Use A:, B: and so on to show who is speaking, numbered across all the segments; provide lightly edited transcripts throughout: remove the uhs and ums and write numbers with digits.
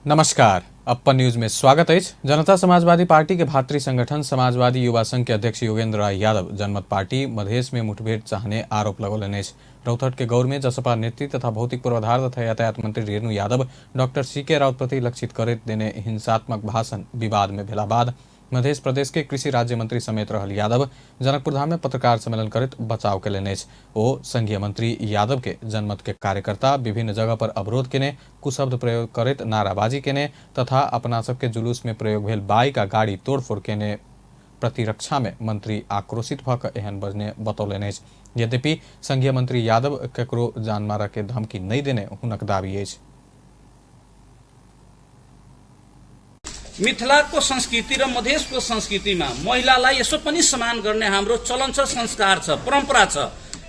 A: नमस्कार, अप्पन न्यूज में स्वागत अछि। जनता समाजवादी पार्टी के भातृ संगठन समाजवादी युवा संघ के अध्यक्ष योगेंद्र राय यादव जनमत पार्टी मधेश में मुठभेड़ चाहने आरोप लगौलनि अछि। रौतहट के गौर में जसपा नेत्री तथा भौतिक पूर्वाधार तथा यातायात मंत्री रेणु यादव डॉक्टर सी के राउत प्रति लक्षित करैत देने हिंसात्मक भाषण विवाद में भेला बाद मध्य प्रदेश के कृषि राज्य मंत्री समेत रहल यादव जनकपुर धाम में पत्रकार सम्मेलन करैत बचाव केलनि अछि। ओ संघीय मंत्री यादव के जनमत के कार्यकर्ता विभिन्न जगह पर अवरोध केने, कुशब्द प्रयोग करैत नाराबाजी केने तथा अपना सबके जुलूस में प्रयोग भेल बाइक आ गाड़ी तोड़फोड़ केने प्रतिरक्षा में मंत्री आक्रोशित भ क एहन बजने बतौलनि अछि। यद्यपि संघीय मंत्री यादव केकरो जान मारय के धमकी नहि देने हुनक दावी अछि।
B: मिथिलाको संस्कृति र मधेसको संस्कृतिमा महिलालाई यसो पनि सम्मान गर्ने हाम्रो चलन छ, संस्कार छ, परम्परा छ।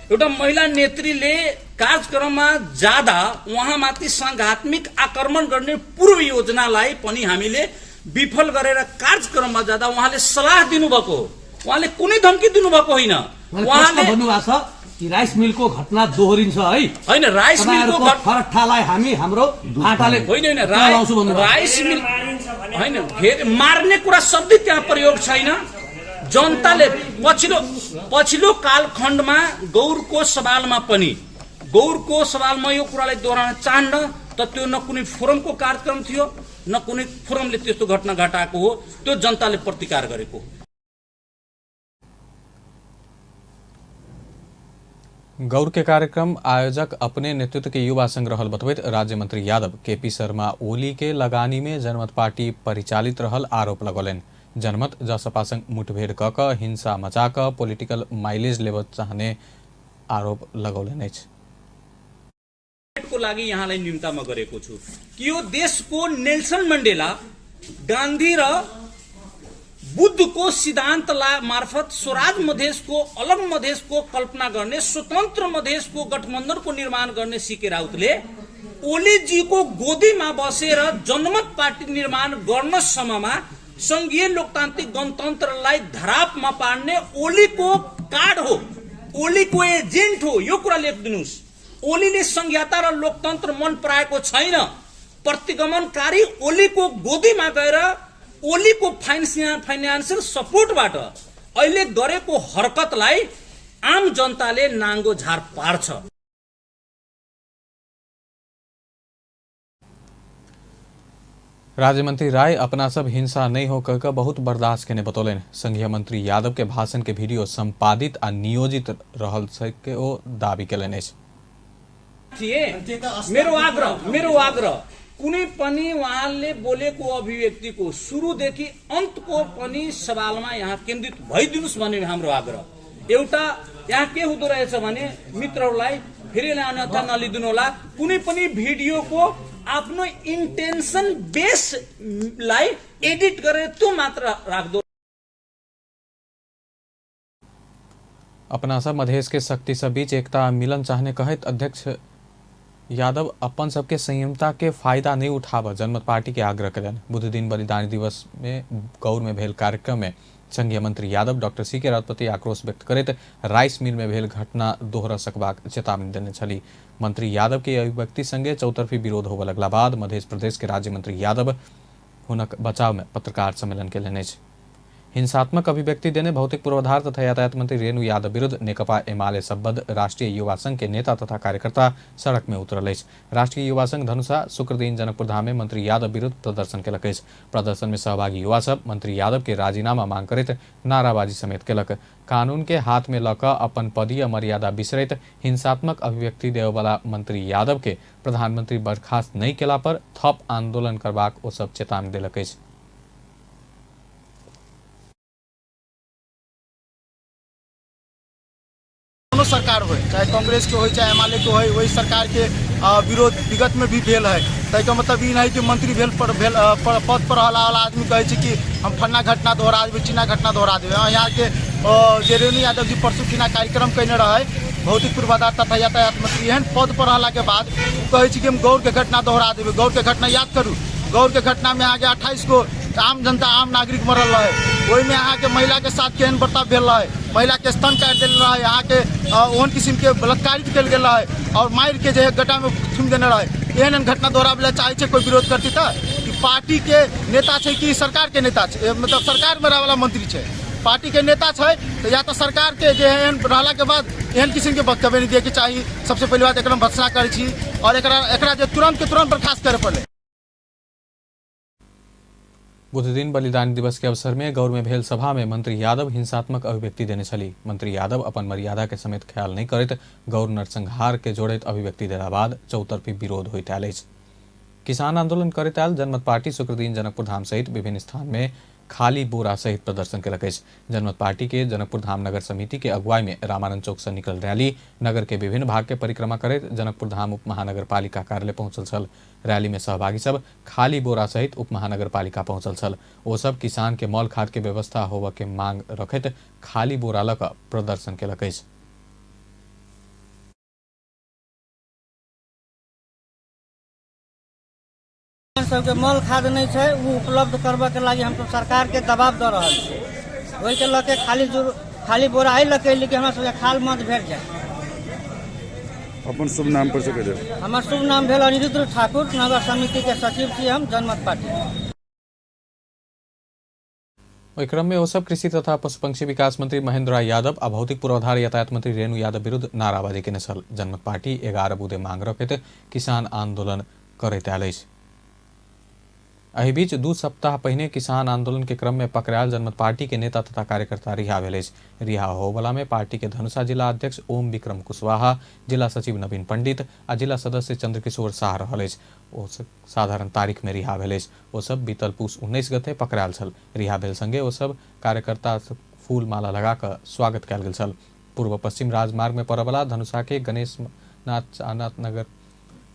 B: एउटा महिला नेत्रीले कार्यक्रममा जाँदा उहाँमाथि सांघात्मिक आक्रमण गर्ने पूर्व योजनालाई पनि हामीले विफल गरेर कार्यक्रममा जाँदा उहाँले सल्लाह दिनुभएको हो, उहाँले कुनै धम्की दिनुभएको होइन।
C: उहाँले भन्नुभएको छ कि राइस मिलको घटना दोहोरिन्छ है।
B: होइन, राइस मिलको
C: फरट्ठालाई हामी हाम्रो आँटाले
B: होइन, होइन, राइस मिल होइन, फेरि मार्ने कुरा शब्दै त्यहाँ प्रयोग छैन। जनताले पछिल्लो पछिल्लो कालखण्डमा गौरको सवालमा पनि, गौरको सवालमा यो कुरालाई दोहोऱ्याउन चाहन्न त त्यो न कुनै फोरमको कार्यक्रम थियो न कुनै फोरमले त्यस्तो घटना घटाएको हो, त्यो जनताले प्रतिकार गरेको हो।
A: गौर के कार्यक्रम आयोजक अपने नेतृत्व के युवा संघ रहल बतबैत राज्य मंत्री यादव केपी शर्मा ओली के लगानी में जनमत पार्टी परिचालित रहल आरोप लगौलनि। जनमत जसपा संग मुठभेड़ क क हिंसा मचा क पॉलिटिकल माइलेज लेबऽ चाहने आरोप लगौलनि अछि।
B: को लागि यहाँलाई न्यूनता म गरेको छु कि यो देशको नेल्सन मण्डेला, गान्धी र बुद्धको सिद्धान्तला मार्फत स्वराज मधेसको, अलग मधेसको कल्पना गर्ने, स्वतन्त्र मधेसको गठबन्धनको निर्माण गर्ने सीके राउतले ओलीजीको गोदीमा बसेर जनमत पार्टी निर्माण गर्नसम्ममा संघीय लोकतान्त्रिक गणतन्त्रलाई धरापमा पार्ने ओलीको कार्ड हो, ओलीको एजेन्ट हो। यो कुरा लेखिदिनुहोस्। ओलीले संघीयता र लोकतन्त्र मन पराएको छैन। प्रतिगमनकारी ओलीको गोदीमा गएर ओलीको फाइनेन्सियल सपोर्टबाट अहिले गरेको हरकतलाई आम जनताले नाङ्गो झार पार्छ।
A: राज्य मंत्री राय अपना सब हिंसा नहीं हो कह बहुत बर्दाश्त केने बतौलनि। संघीय मंत्री यादव के भाषण के वीडियो संपादित आ नियोजित रहल के ओ दावी केलनि अछि।
B: थिए। मेरो आग्रह कुनै पनि उहाँले बोलेको अभिव्यक्तिको सुरुदेखि अन्तको पनि सवालमा यहाँ केन्द्रित भइदिनुहोस् भन्ने हाम्रो आग्रह। एउटा यहाँ के हुँदो रहेछ भने मित्रहरूलाई फेरि अन्यथा नलिदिनु होला, कुनै पनि भिडियोको आफ्नो इन्टेन्सन बेसलाई एडिट गरेर त्यो मात्र राख्दो।
A: अपना सब मधेश के शक्ति सब बीच एकता मिलन चाहने कहैत अध्यक्ष यादव अपन सबके संयमता के फायदा नहीं उठाबऽ जनमत पार्टी के आग्रह केलनि। बुध दिन बलिदान दिवस में गौर में भेल कार्यक्रम में संघीय मंत्री यादव डॉक्टर सी के राउत प्रति आक्रोश व्यक्त करैत राइस मिल में भेल घटना दोहरा सकबाक चेतावनी देने छली। मंत्री यादव के अभिव्यक्ति संगे चौतरफी विरोध होबऽ लगला बाद मध्य प्रदेश के राज्य मंत्री यादव हुनक बचाव में पत्रकार सम्मेलन केलनि अछि। हिंसात्मक अभिव्यक्ति देने भौतिक पूर्वाधार तथा यातायात मंत्री रेणु यादव विरुद्ध नेकपा एमाले सम्बद्ध राष्ट्रीय युवा संघ के नेता तथा कार्यकर्ता सड़क में उतरल अछि। राष्ट्रीय युवा संघ धनुषा शुक्रदिन जनकपुर धाम में मंत्री यादव विरुद्ध प्रदर्शन केलक अछि। प्रदर्शन में सहभागी युवा सब मंत्री यादव के राजीनामा मांग करैत नाराबाजी समेत केलक। कानून के हाथ में लऽ कऽ अपन पदीय मर्यादा बिसरैत हिंसात्मक अभिव्यक्ति देबऽवला मंत्री यादव के प्रधानमंत्री बर्खास्त नहि केला पर थप आंदोलन करबाक ओ सब चेतावनी देलक अछि।
D: कोनो सरकार होय, चाहे कांग्रेस के होय चाहे एमाले के होय, वही सरकार के विरोध विगत में भी भेल है। ताहिके मतलब ई नहीं कि मंत्री भेल पर भेल पद पर रहला वाला आदमी कहै छै कि हम फन्ना घटना दोहरा देबै, चिन्ना घटना दोहरा देबै। यहाँ के जे रेणु यादव जी परसू खिना कार्यक्रम कयने रहै भौतिक पूर्वाधार तथा यातायात मंत्री, एहन पद पर रहला के बाद कहै छै कि हम गौर के घटना दोहरा देबै। गौर के घटना याद करू, गौर के घटना में अहाँके 28 गो आम जनता आम नागरिक मरल रहे, ओहिमे अहाँके महिला के साथ केहन बर्ताव भेल रहे, महिला के स्तन काटि देल रहे, अहाँके ओहन किस्म के बलात्कारित कयल गेल रहे और मारि के जे है गड्ढा में थुमि देने रहे। एहन एहन घटना दोहराबै लए चाहै छै कोइ विरोध करती तऽ कि पार्टी के नेता छै कि सरकार के नेता छै, मतलब सरकार में रहै वाला मंत्री छै। पार्टी के नेता छै तऽ या तऽ सरकार के जे एहन रहला के बाद एहन किस्म के वक्तव्य नहीं दिए के चाही। सबसे पहली बात एकरा हम भर्त्सना करै छी और एकरा जे तुरंत के तुरंत बर्खास्त करे पड़लै।
A: बुधदिन बलिदान दिवस के अवसर में गौर में भेल सभा में मंत्री यादव हिंसात्मक अभिव्यक्ति देने छली। मंत्री यादव अपन मर्यादा के समेत ख्याल नहीं करैत गौर नरसंहार के जोड़ैत अभिव्यक्ति देला बाद चौतरफी विरोध होइत आयल अछि। किसान आंदोलन करैत आयल जनमत पार्टी शुक्रदिन जनकपुर धाम सहित विभिन्न स्थान में खाली बोरा सहित प्रदर्शन केलक अछि। जनमत पार्टी के जनकपुर धाम नगर समिति के अगुवाई में रामानंद चौक से निकल रैली नगर के विभिन्न भाग के परिक्रमा करैत जनकपुर धाम उप महानगरपालिका कार्यालय पहुंचल छल। रैली में सहभागी सब खाली बोरा सहित उप महानगरपालिका पहुंचल छल। ओ सब किसान के मल खाद के व्यवस्था होबय के मांग रखैत खाली बोरा लऽ कऽ प्रदर्शन केलक अछि।
E: सबके मल खाद नहीं छै, ओ उपलब्ध करबऽ के लागि हमसब सरकार के दबाव दऽ रहल छी। ओहिके लऽ के खाली बोरा एहि लऽ के अयली कि हमरा सबके खाद मत भेट जाय।
F: अपन शुभ नाम पर से कह दियौ।
E: हमर शुभ नाम भेल अनिरुद्ध ठाकुर, नगर समिति के सचिव छी हम जनमत पार्टी।
A: ओहि क्रम में ओ सब कृषि तथा पशु पंक्षी विकास मंत्री महेंद्र यादव आ भौतिक पूर्वाधार यातायात मंत्री रेणु यादव विरुद्ध नाराबाजी केने छल। जनमत पार्टी 11 बुँदे मांग रखैत किसान आंदोलन करैत आयल अछि। एहि बीच 2 सप्ताह पहिने किसान आंदोलन के क्रम में पकड़ायल जनमत पार्टी के नेता तथा कार्यकर्ता रिहा भेल अछि। रिहा होबला में पार्टी के धनुषा जिला अध्यक्ष ओम विक्रम कुशवाहा, जिला सचिव नवीन पंडित आ जिला सदस्य चंद्रकिशोर शाह रहल अछि। ओ साधारण तारीख में रिहा भेल अछि। ओ सब बीतल पुस 19 गते पकड़ायल छल। रिहा भेल संगे ओ सब कार्यकर्ता फूल माला लगा कऽ स्वागत कयल गेल छल। पूर्व पश्चिम राजमार्ग में पड़यवला धनुषा के गणेशनाथ चानाथ नगर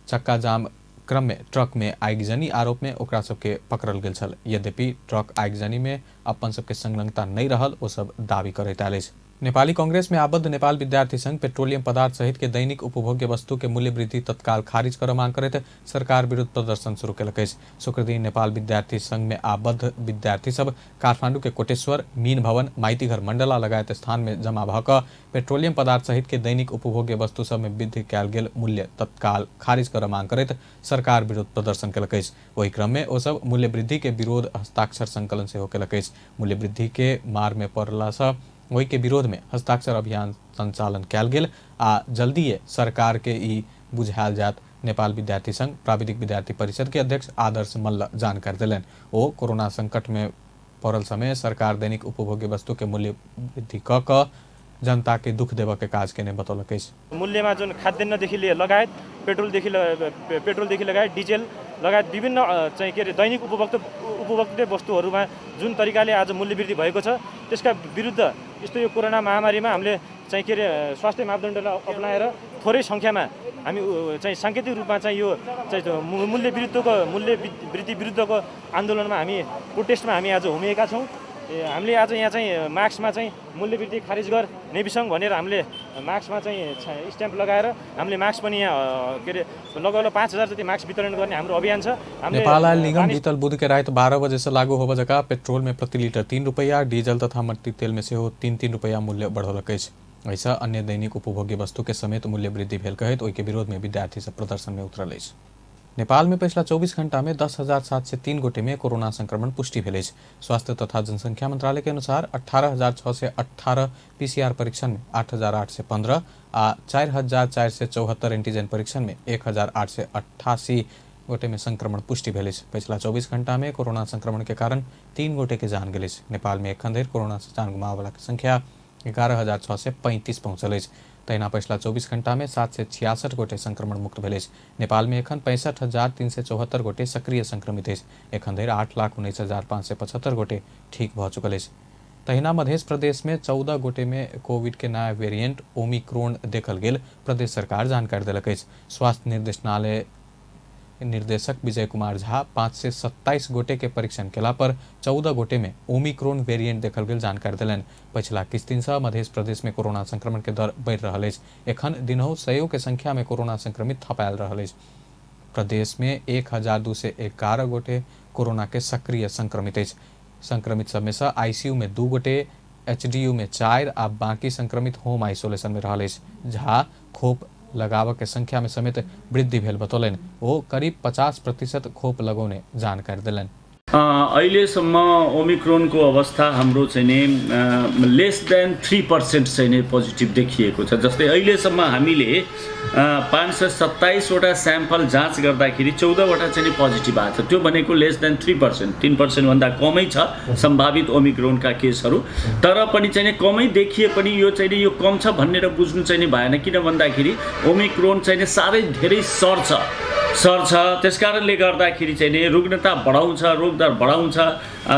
A: चक्का जाम क्रम में ट्रक में आगिजनी आरोप में ओकरा सबके पकड़ल गेल छल। यद्यपि ट्रक आगिजनी में अपन सबके संलग्नता नहीं रहल ओ सब दावी करैत आयल अछि। नेपाली कांग्रेस में आबद्ध नेपाल विद्यार्थी संघ पेट्रोलियम पदार्थ सहित के दैनिक उपभोग्य वस्तु के मूल्य वृद्धि तत्काल खारिज कर मांग करैत सरकार विरुद्ध प्रदर्शन शुरू केलक अछि। शुक्रदिन नेपाल विद्यार्थी संघ में आबद्ध विद्यार्थी सब काठमांडू के कोटेश्वर, मीन भवन, माइतीघर मंडला लगायत स्थान में जमा भऽ कऽ पेट्रोलियम पदार्थ सहित के दैनिक उपभोग्य वस्तु सब में वृद्धि कयल गेल मूल्य तत्काल खारिज कर मांग करैत सरकार विरुद्ध प्रदर्शन केलक अछि। ओहि क्रम में ओ सब मूल्य वृद्धि के विरोध हस्ताक्षर संकलन सेहो केलक अछि। मूल्य वृद्धि के मार में पड़ला सँ ओहि के विरोध में हस्ताक्षर अभियान संचालन कयल गेल आ जल्दिए सरकार के ई बुझायल जायत। नेपाल विद्यार्थी संघ प्राविधिक विद्यार्थी परिषद के अध्यक्ष आदर्श मल्ल जानकारी देलनि। ओ कोरोना संकट में पड़ल समय सरकार दैनिक उपभोग्य वस्तु के मूल्य वृद्धि कऽ कऽ जनता के दुख देबऽ के काज केने बतौलक अछि।
G: मूल्यमा जुन खाद्यान्नदेखि लिएर लगायत पेट्रोलदेखि लगायत डिजेल लगायत विभिन्न चाहिँ के अरे दैनिक उपभोक्ता वस्तुहरूमा जुन तरिकाले आज मूल्य वृद्धि भएको छ त्यसका विरुद्ध यस्तो यो कोरोना महामारीमा हामीले चाहिँ के अरे स्वास्थ्य मापदण्डलाई अपनाएर थोरै सङ्ख्यामा हामी चाहिँ साङ्केतिक रूपमा चाहिँ यो चाहिँ मूल्य वृद्धि विरुद्धको आन्दोलनमा हामी प्रोटेस्टमा हामी आज होमिएका छौँ। हामीले आज यहाँ चाहिँ मास्कमा चाहिँ मूल्य वृद्धि खारिज गर नेविसङ्घ भनेर हामीले मास्कमा चाहिँ स्ट्याम्प लगाएर हामीले मास्क पनि यहाँ के अरे लगभग 5000 जति मास्क वितरण गर्ने हाम्रो अभियान छ। हामीले
A: नेपाल आयल निगम बीतल बुध के राति 12 बजे से लागू होबय जका पेट्रोल में प्रति लीटर 3 रुपैया, डीजल तथा मट्टी तेल में सेहो 3-3 रुपैया मूल्य बढ़ौलक अछि। एहिसँ अन्य दैनिक उपभोग्य वस्तु के समेत मूल्य वृद्धि भेल कहैत ओहि के विरोध में विद्यार्थी सब प्रदर्शन में उतरल अछि। नेपाल में पिछला 24 घंटा में 10,703 गोटे में कोरोना संक्रमण पुष्टि भेल अछि। स्वास्थ्य तथा जनसंख्या मंत्रालय के अनुसार 18,618 पीसीआर परीक्षण में 8,815 आ 4,474 एंटीजन परीक्षण में 1,888 गोटे में संक्रमण पुष्टि भेल अछि। पिछला 24 घंटा में कोरोना संक्रमण के कारण 3 गोटे के जान गेल अछि। नेपाल में एखन धरि कोरोना से जान गुमाबय के संख्या 11,635 पहुँचल अछि। तहिना पछिला 24 घंटा में 766 गोटे संक्रमण मुक्त भेल अछि। नेपाल में एखन 65,374 गोटे सक्रिय संक्रमित अछि। एखन धरि 8,19,575 गोटे ठीक भऽ चुकल अछि। तहिना मध्य प्रदेश में 14 गोटे में कोविड के नया वेरिएंट ओमिक्रोन देखल गेल प्रदेश सरकार जानकारी देलक अछि। स्वास्थ्य निर्देशनालय निर्देशक विजय कुमार झा 527 गोटे के परीक्षण केला पर 14 गोटे में ओमिक्रोन वेरिएंट देखल गेल जानकारी देलनि। पछिला किछु दिन सँ मध्य प्रदेश में कोरोना संक्रमण के दर बढ़ि रहल अछि। एखन दिनहु सयो के संख्या में कोरोना संक्रमित थपायल रहल अछि। प्रदेश में 1,211 गोटे कोरोना के सक्रिय संक्रमित अछि। संक्रमित सब में सँ आईसीयू में 2 गोटे, एचडीयू में 4 आ बाकी संक्रमित होम आइसोलेशन में रहल अछि। झा खोप लगाबऽ के संख्या में समेत वृद्धि भेल बतौलनि। ओ करीब 50% खोप लगौने जानकारी देलनि।
H: अहिलेसम्म ओमिक्रोनको अवस्था हाम्रो चाहिँ नि लेस देन 3% चाहिँ नि पोजिटिभ देखिएको छ। जस्तै अहिलेसम्म हामीले 527वटा स्याम्पल जाँच गर्दाखेरि 14वटा चाहिँ नि पोजिटिभ आएको छ। त्यो भनेको लेस देन 3%, 3% भन्दा कमै छ सम्भावित ओमिक्रोनका केसहरू। तर पनि चाहिँ नि कमै देखिए पनि यो चाहिँ नि यो कम छ भनेर बुझ्नु चाहिँ नि भएन। किन भन्दाखेरि ओमिक्रोन चाहिँ नि साह्रै धेरै सर्छ, त्यसकारणले गर्दाखेरि चाहिँ नि रुग्णता बढाउँछ, रोगदर बढाउँछ,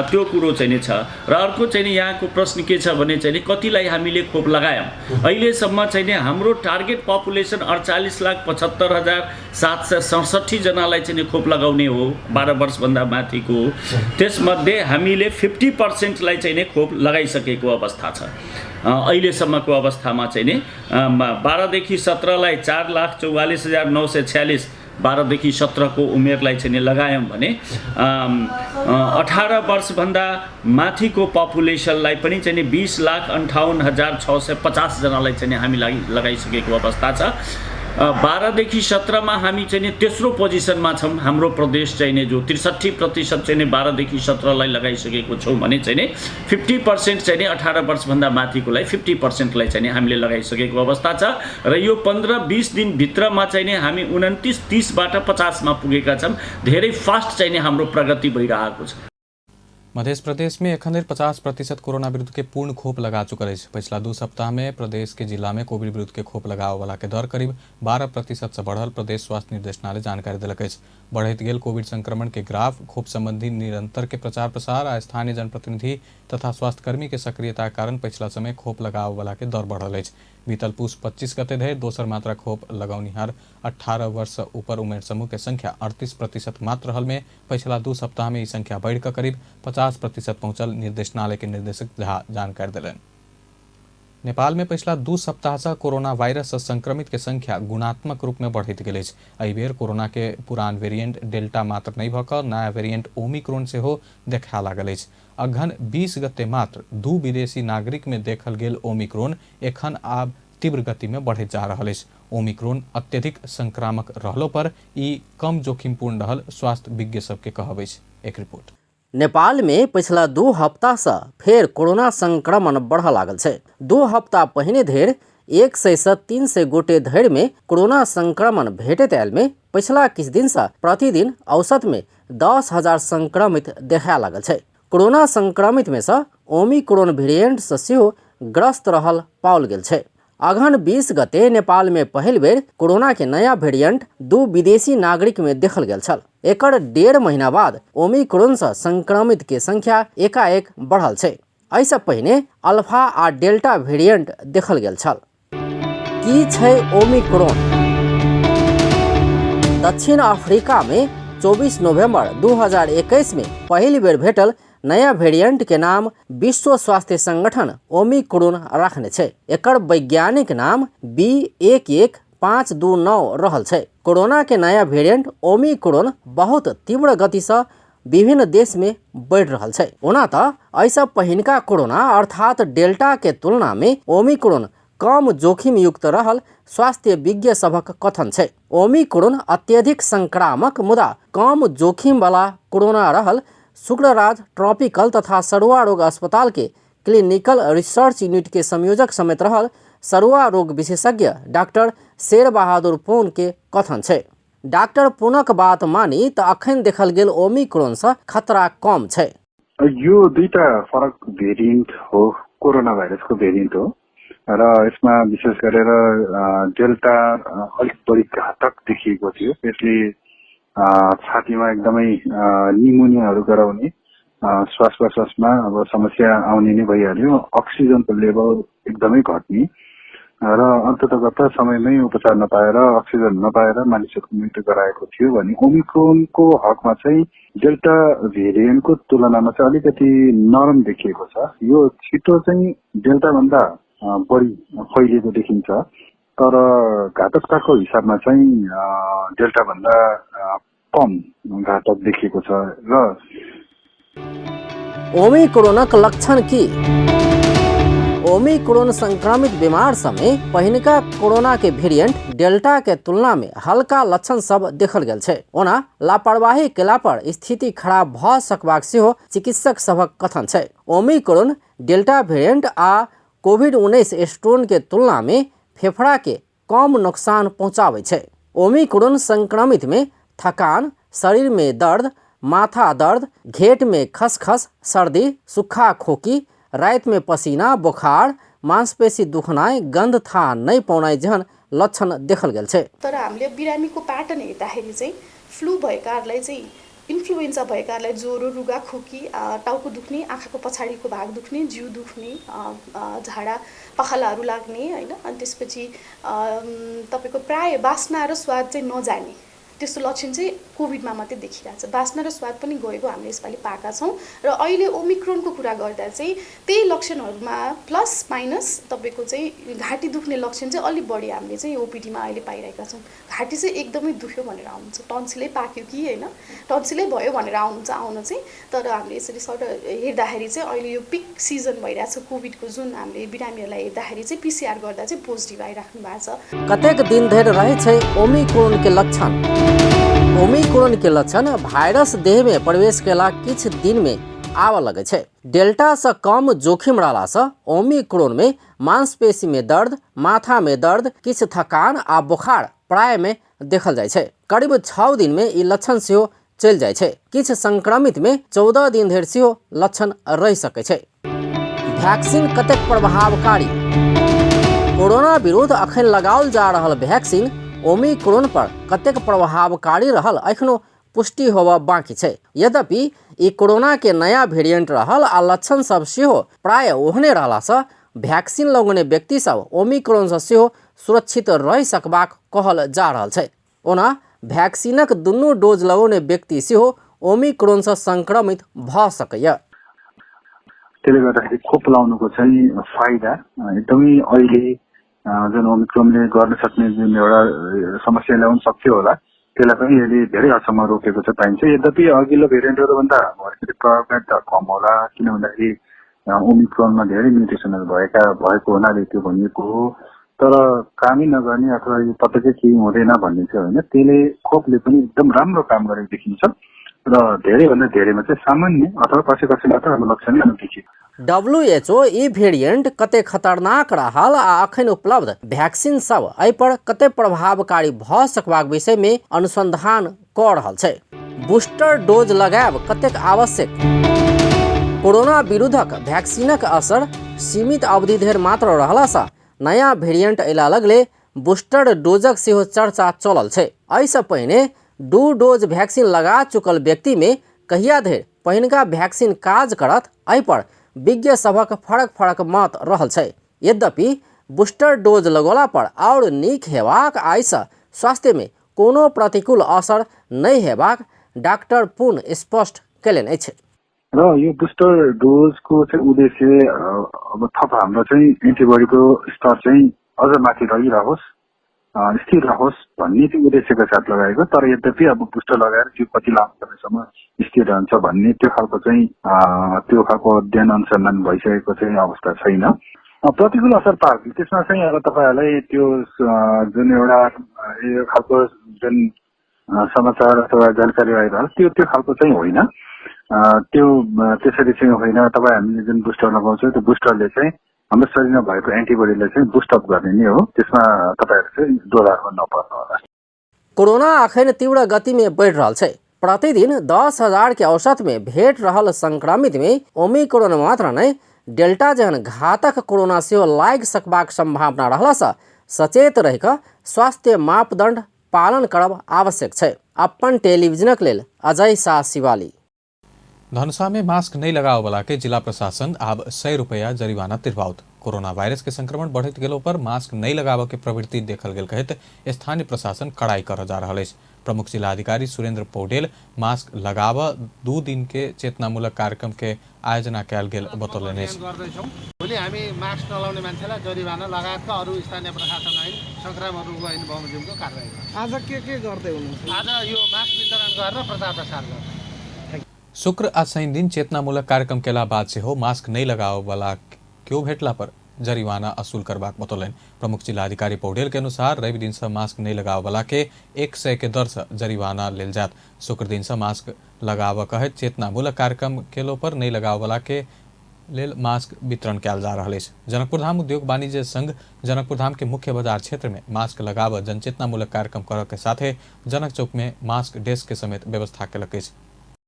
H: त्यो कुरो चाहिँ नि छ। र अर्को चाहिँ नि यहाँको प्रश्न के छ भने चाहिँ नि कतिलाई हामीले खोप लगायौँ। अहिलेसम्म चाहिँ नि हाम्रो टार्गेट पपुलेसन 48,75,767 जनालाई चाहिँ नि खोप लगाउने हो, 12 वर्षभन्दा माथिको हो। त्यसमध्ये हामीले 50%लाई चाहिँ नि खोप लगाइसकेको अवस्था छ। अहिलेसम्मको अवस्थामा चाहिँ नि 12देखि 17लाई 4,44,946, 12देखि 17को उमेरलाई चाहिँ नि लगायौँ भने 18 वर्षभन्दा माथिको पपुलेसनलाई पनि चाहिँ नि 20,58,650 जनालाई चाहिँ नि हामी लगाइसकेको अवस्था छ। 12देखि 17मा हामी चाहिँ नि तेस्रो पोजिसनमा छौँ। हाम्रो प्रदेश चाहिँ नि जो 63% चाहिँ नि 12देखि 17लाई लगाइसकेको छौँ भने चाहिँ नि 50% चाहिँ नि 18 वर्षभन्दा माथिकोलाई 50%लाई चाहिँ नि हामीले लगाइसकेको अवस्था छ। र यो 15-20 दिनभित्रमा चाहिँ नि हामी 29-30बाट 50मा पुगेका छौँ। धेरै फास्ट चाहिँ नि हाम्रो प्रगति भइरहेको छ।
A: मध्य प्रदेश में एखन धरि 50% कोरोना विरुद्ध के पूर्ण खोप लगा चुकल अछि। पिछला 2 सप्ताह में प्रदेश के जिला में कोविड विरुद्ध के खोप लगावे वाला के दर करीब 12% से बढ़ल प्रदेश स्वास्थ्य निर्देशनालय जानकारी देलक अछि। बढ़ैत गेल कोविड संक्रमण के ग्राफ, खोप संबंधी निरंतर के प्रचार प्रसार आ स्थानीय जनप्रतिनिधि तथा स्वास्थ्यकर्मी के सक्रियता के कारण पिछला समय खोप लगावे वाला के दर बढ़ल अछि। बीतल पुस 25 गते धरि दोसर मात्रा खोप लगौनिहार 18 वर्ष ऊपर उमेर समूह के संख्या 38% मात्र रहल में पिछला 2 सप्ताह में ई संख्या बढ़िकऽ करीब 50% पहुंचल निर्देशनालय के निर्देशक झा जानकारी देलनि। नेपाल में पिछला 2 सप्ताह से कोरोना वायरस से संक्रमित के संख्या गुणात्मक रूप में बढ़ैत गेल अछि। एहि बेर कोरोना के पुरान वेरिएंट डेल्टा मात्र नहि भऽ कऽ नया वेरिएंट ओमिक्रोन सेहो देखा लागल अछि। अघन 20 गते मात्र 2 विदेशी नागरिक में देखल गेल ओमिक्रोन एखन आब तीव्र गति में बढ़ैत जा रहल अछि। ओमिक्रोन अत्यधिक संक्रामक रहलो पर ई कम जोखिमपूर्ण रहल स्वास्थ्य विज्ञ सबके कहब अछि। एक रिपोर्ट।
I: नेपाल में पिछला 2 हफ्ता से फेर कोरोना संक्रमण बढ़ लागल छै। 2 हफ्ता पहिने धरि 100 से 300 गोटे धरि में कोरोना संक्रमण भेटैत आयल में पिछला किछु दिन से प्रतिदिन औसत में 10,000 संक्रमित देखाय लागल छै। कोरोना संक्रमित में से ओमिक्रोन वेरिएंट से सेहो ग्रस्त रहल पाओल गेल छै। अगहन 20 गते नेपाल में पहिल बेर कोरोना के नया वेरिएंट 2 विदेशी नागरिक में देखल गेल छल। एकर 1.5 महीना बाद ओमिक्रोन से संक्रमित के संख्या एकाएक बढ़ल छै। एहिसँ पहिने अल्फा आ डेल्टा वेरिएंट देखल गेल छल। की छै ओमिक्रोन? दक्षिण अफ्रीका में 24 नवंबर 2021 में पहिल बेर भेटल नया वेरिएंट के नाम विश्व स्वास्थ्य संगठन ओमिक्रोन रखने छै। एकर वैज्ञानिक नाम B.1.1.529 रहल छै। कोरोना के नया वेरिएंट ओमिक्रोन बहुत तीव्र गति से विभिन्न देश में बढ़ि रहल छै। ओना तऽ एहिसँ पहिनका कोरोना अर्थात डेल्टा के तुलना में ओमिक्रोन कम जोखिम युक्त रहल स्वास्थ्य विज्ञ सभक कथन छै। ओमिक्रोन अत्यधिक संक्रामक मुदा कम जोखिम वाला कोरोना रहल शुक्रराज ट्रॉपिकल तथा सरुआ रोग अस्पताल के क्लिनिकल रिसर्च यूनिट के संयोजक समेत रहल सरुआ रोग विशेषज्ञ डॉक्टर शेर बहादुर पुन के कथन छै। डॉक्टर पुनक बात मानी तऽ अखन देखल गेल ओमिक्रोन से खतरा कम छै।
J: यो दुईटा फरक भेरिएन्ट हो, कोरोना भाइरसको भेरिएन्ट हो र यसमा विशेष गरेर डेल्टा अलिक बढी घातक देखिएको थियो। यसले छातीमा एकदमै निमोनियाहरू गराउने, श्वास प्रश्वासमा अब समस्या आउने नै भइहाल्यो, अक्सिजनको लेभल एकदमै घट्ने र अन्ततगत समयमै उपचार नपाएर, अक्सिजन नपाएर मानिसहरूको मृत्यु गराएको थियो भने ओमिक्रोनको हकमा चाहिँ डेल्टा भेरिएन्टको तुलनामा चाहिँ अलिकति नरम देखिएको छ। यो छिटो चाहिँ डेल्टाभन्दा बढी फैलिएको देखिन्छ, तर घातकताको हिसाबमा चाहिँ डेल्टाभन्दा कम घातक देखिएको छ। र
I: ओमिक्रोनक लक्षण की? ओमिक्रोन संक्रमित बीमार समय पहिनका कोरोना के वेरिएंट डेल्टा के तुलना में हल्का लक्षण सब देखल गेल छै। ओना लापरवाही केला पर स्थिति खराब भ सकबाक सेहो चिकित्सक सभक कथन छै। ओमिक्रोन डेल्टा वेरिएंट आ कोविड-19 स्ट्रेन के तुलना में फेफड़ा के कम नुकसान पहुंचाबै छै। ओमिक्रोन संक्रमित में थकान, शरीर में दर्द, माथा दर्द, घेट में खसखस, सर्दी, सूखा खोकी, रात में पसीना, बुखार, मांसपेशी दुखनाइ, गंध थाह नहि पौनाइ जेहन लक्षण देखल गेल छै।
K: तर हामीले बिरामीको प्याटर्न हेर्दाखेरि चाहिँ फ्लू भएकाहरूलाई चाहिँ इन्फ्लुएन्जा भएकाहरूलाई ज्वरो, रुगा, खोकी, टाउको दुख्ने, आँखाको पछाडिको भाग दुख्ने, जिउ दुख्ने, झाडा पखालाहरू लाग्ने हैन, अनि त्यसपछि तपाईको प्राय बास्ना र स्वाद चाहिँ नजाने त्यस्तो लक्षण चाहिँ कोभिडमा मात्रै देखिरहेको छ। बास्ना र स्वाद पनि गएको हामीले यसपालि पाएका छौँ। र अहिले ओमिक्रोनको कुरा गर्दा चाहिँ त्यही लक्षणहरूमा प्लस माइनस तपाईँको चाहिँ घाँटी दुख्ने लक्षण चाहिँ अलिक बढी हामीले चाहिँ ओपिडीमा अहिले पाइरहेका छौँ। घाँटी चाहिँ एकदमै दुख्यो भनेर आउनुहुन्छ, टन्सिलै पाक्यो कि होइन, टन्सिलै भयो भनेर आउनुहुन्छ आउन चाहिँ। तर हामीले यसरी सर हेर्दाखेरि चाहिँ अहिले यो पिक सिजन भइरहेको छ कोभिडको, जुन हामीले बिरामीहरूलाई हेर्दाखेरि चाहिँ पिसिआर गर्दा चाहिँ पोजिटिभ आइराख्नु भएको छ।
I: कतेक दिन धरि रहै छै ओमिक्रोन के लक्षण? ओमिक्रोन के लक्षण वायरस देह में प्रवेश केला किछु दिन में आबऽ लगै छै। डेल्टा से कम जोखिम रहला से ओमिक्रोन में मांसपेशी में दर्द, माथा में दर्द, किछु थकान आ बुखार प्राय में देखल जाइ छै। करीब 6 दिन में ई लक्षण सेहो चलि जाइ छै। किछु संक्रमित में 14 दिन धरि सेहो लक्षण रहि सकै छै। वैक्सीन कतेक प्रभावकारी? कोरोना विरुद्ध अखन लगाओल जा रहल वैक्सीन ओमिक्रोन पर कतेक प्रभावकारी रहल एखनो पुष्टि होबऽ बाँकी छै। यद्यपि ई कोरोना के नया वेरिएंट रहल आ लक्षण सब सेहो प्राय ओहने रहलासँ वैक्सीन लगौने व्यक्ति सब ओमिक्रोन से सेहो सुरक्षित रहि सकबाक कहल जा रहल छै। ओना वैक्सीनक दुनू डोज लगौने व्यक्ति सेहो ओमिक्रोन से संक्रमित भऽ सकैए।
J: त्यसले गर्दाखेरि खोप लाउनुको चाहिँ फाइदा एकदमै अहिले जुन ओमिक्रोनले गर्न सक्ने जुन एउटा समस्या ल्याउन सक्थ्यो होला, त्यसलाई पनि यसले धेरै हदसम्म रोकेको चाहिँ पाइन्छ। यद्यपि अघिल्लो भेरिएन्टहरूभन्दा अलिकति प्रभावकारिता कम होला, किन भन्दाखेरि ओमिक्रोनमा धेरै म्युटेसनहरू भएको हुनाले त्यो भनिएको हो। तर कामै नगर्ने अथवा यो पटक्कै केही हुँदैन भन्ने चाहिँ होइन, त्यसले खोपले पनि एकदम राम्रो काम गरेको देखिन्छ र धेरैभन्दा धेरैमा चाहिँ सामान्य अथवा कसै कसैमा त अब लक्षणै नदेखिएको।
I: WHO ई वेरिएंट कते खतरनाक रहल आ अखन उपलब्ध वैक्सीन सब एहि पर कते प्रभावकारी भ सकबाक विषय में अनुसंधान क रहल छै। बूस्टर डोज लगायब कतेक आवश्यक? कोरोना विरुद्धक वैक्सीनक असर सीमित अवधि धरि मात्र रहलासँ नया वेरिएंट अयला लगले बूस्टर डोजक सेहो चर्चा चलल छै। एहिसँ पहिने 2 डोज वैक्सीन लगा चुकल व्यक्ति में कहिया धरि पहिनका वैक्सीन काज करत एहि पर विज्ञ सभक फरक फरक मत रहल छै। यद्यपि बूस्टर डोज लगौला पर और नीक हेबाक आइसँ स्वास्थ्य में कोनो प्रतिकूल असर नहि हेबाक डॉक्टर पुन स्पष्ट कयलनि अछि।
J: र यो बुस्टर डोजको चाहिँ उद्देश्य अब थप हाम्रो चाहिँ एन्टिबडीको स्तर चाहिँ अझ माथि रहिरहोस्, स्थिर रहोस् भन्ने चाहिँ उद्देश्यको साथ लगाएको। तर यद्यपि अब बुस्टर लगाएर त्यो कति लामो समयसम्म स्थिर रहन्छ भन्ने त्यो खालको चाहिँ त्यो खालको अध्ययन अनुसन्धान भइसकेको चाहिँ अवस्था छैन। प्रतिकूल असर पार्छ त्यसमा चाहिँ अब तपाईँहरूलाई त्यो जुन एउटा यो खालको जुन समाचार अथवा जानकारी आइरहन्छ त्यो त्यो खालको चाहिँ होइन, त्यो त्यसरी चाहिँ होइन। तपाईँ हामीले जुन बुस्टर लगाउँछौँ त्यो बुस्टरले चाहिँ हाम्रो शरीरमा भएको एन्टिबडीलाई चाहिँ बुस्टअप गर्ने नै हो, त्यसमा तपाईँहरू चाहिँ दोहोऱ्याउनु नपर्नु होला।
I: कोरोना अखन तीव्र गति में बढ़ि रहल छै। प्रतिदिन 10,000 के औसत में भेट रहल संक्रमित में ओमिक्रोन मात्र नहि डेल्टा जेहन घातक कोरोना सेहो लागि सकबाक संभावना रहलासँ सचेत रहि कऽ स्वास्थ्य मापदंड पालन करब आवश्यक छै। अपन टेलीविजनक लेल अजय शाह शिवाली।
A: धनुषा में मास्क नहीं लगाओ वाला के जिला प्रशासन आब 100 रुपया जरिमाना तिरवाउत। कोरोना वायरस के संक्रमण बढ़ैत गेलो पर मास्क नहीं लगाबऽ के प्रवृत्ति देखल गेल कहैत स्थानीय प्रशासन कड़ाई कर जा रहल अछि। प्रमुख जिलाधिकारी सुरेंद्र पौडेल मास्क लगाबऽ 2 दिन के चेतनामूलक कार्यक्रम के आयोजना कयल गेल बतौलनि अछि।
L: भोलि हामी मास्क नलाउने मान्छेलाई जरिवाना लगायतका अरू स्थानीय प्रशासन ऐन संक्रामक रोग ऐन बमोजिमको कारबाही गर्छ।
M: आज के गर्दै हुनुहुन्छ?
L: आज यो मास्क वितरण गरेर प्रचार प्रसार गर्छ।
A: शुक्र आ शनि दिन चेतनामूलक कार्यक्रम केला बाद सेहो मास्क नहीं लगाओ वाला क्यों भेटला पर जरिवाना असूल करबाक बतौलनि। प्रमुख जिलाधिकारी पौडेल के अनुसार रवि दिन से मास्क नहीं लगावे के 100 के दर से जरिवाना लेल जात। शुक्र दिन से मास्क लगाव कहैत चेतनामूलक कार्यक्रम केलो पर नहीं लगावे के लेल मास्क वितरण कयल जा रहल अछि। जनकपुरधाम उद्योग वाणिज्य संघ जनकपुरधाम के मुख्य बाजार क्षेत्र में मास्क लगाव जनचेतनामूलक कार्यक्रम करऽ के साथे जनक चौक में मास्क डेस्क के समेत व्यवस्था केलक अछि।